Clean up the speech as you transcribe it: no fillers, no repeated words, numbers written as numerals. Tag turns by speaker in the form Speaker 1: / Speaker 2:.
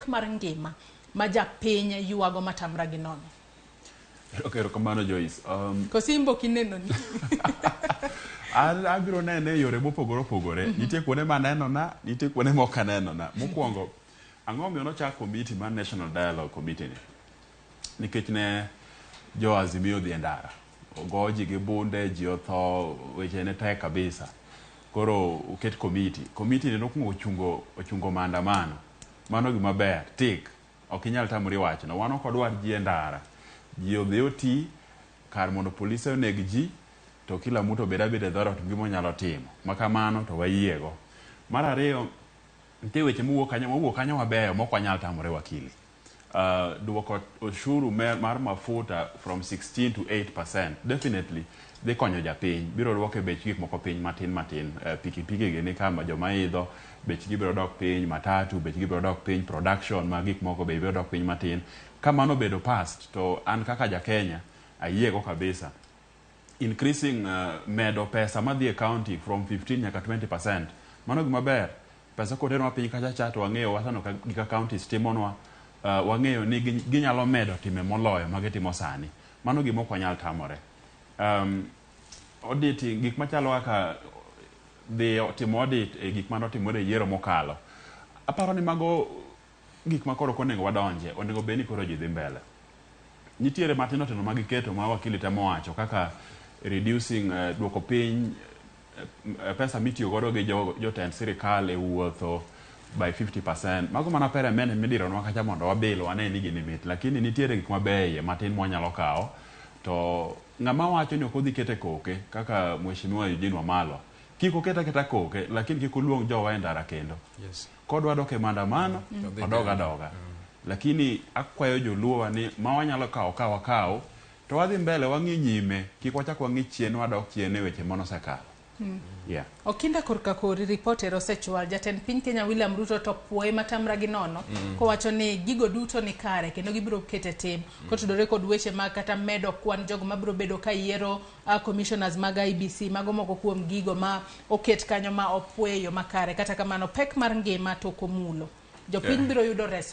Speaker 1: mar ngima ma japiny ywago matamra gi nono.
Speaker 2: Erokamano Joyce.
Speaker 1: Kosimbo kineno ni.
Speaker 2: An abiro nene e yore mopogore opogore. Nitie kuonde ma anenona, nitie kuonde ma ok anenona. Mokwongo, ang'o omiyo nochak komiti mar National Dialogue Committee ni? Nikech ne jo Azimio odhi e ndara. Ogo ji gi bunde, ji otho, weche ne tek kabisa. Koro oket komiti. Komiti ni nokwongo ochungo, ochungo maandamano. Mano gima ber, tik. Ok inyal tamori wachno. Wan ok wadwar ji e ndara. Ji odhi oti, kar mondo polise oneg ji, to kila mtu obed abeda e dhorot gima onyalo timo. Ma kamano to wayiego. Mar ariyo, nitie weche mowuok kanyo, mowuok kanyo mabeyo mok wanyal tamore wakili. Duoko ushuru mar mafuta from 16 to 8% definitely dhi konyo japiny. Biro duoko e bech gik moko piny matin matin. Pikipiki gi ni kama joma idho bechgi biro dok piny, matatu bechgi biro dok piny, production mag gik moko be biro dok piny matin. Ka mano obedo passed to an kaka ja Kenya ayiego kabisa. Increasing medo pesa madhi e county from 15 nyaka 20%. Mano gima ber. Pesa koterwa piny kacha cha to wang'eyo wasano ka gika counties timonwa. Wang'eyo ni ginyalo medo time moloyo ma gitimo sani. Mano gima ok wanyal tamore. Auditing gik machalo kaka dhi timo audit e gik mane otimore e yiero mokalo. Aparo ni mago gik ma koro ok onego wadonje, onego bed ni koro ji dhi mbele. Nitiere matindo tindo ma giketo ma wakili temo wacho kaka reducing duoko piny pesa mitiyo godo gi jotend sirikal e wuotho by 50%. Mago mana peremende midironwa kacha mondo wabil wane ni gini mit, lakini nitiere gik mabeyo matin mwanyalo kawo. To ng'ama wacho ni ok odhi kete koke kaka Mheshimiwa Eugene Wamalwa, kik oket aketa koke, lakini kik oluong jowa e ndara kendo. Kodwa dok e maandamano, odog adoga. Lakini akwayo joluowa ni ma wanyalo kawo ka wakaw, to wadhi mbele wang'i nyime, kik wachak wang'i chien wadok chien e weche mane osekalo. Yeah.
Speaker 1: Okinda korka kori ripot ero osechwal. Jatend piny Kenya William Ruto to puoye matamra gi nono kowacho ni gigo duto ni kare kendo gibiro kete tim kotudore kod weche mag kata medo kwan jogo mabiro bedo ka yiero commissioners mag IEBC. Mago moko kuom gigo ma oket kanyo ma opuoye yo makare. Kata kamano pek mar ngima to ok omulo. Jopiny biro yudo resruok.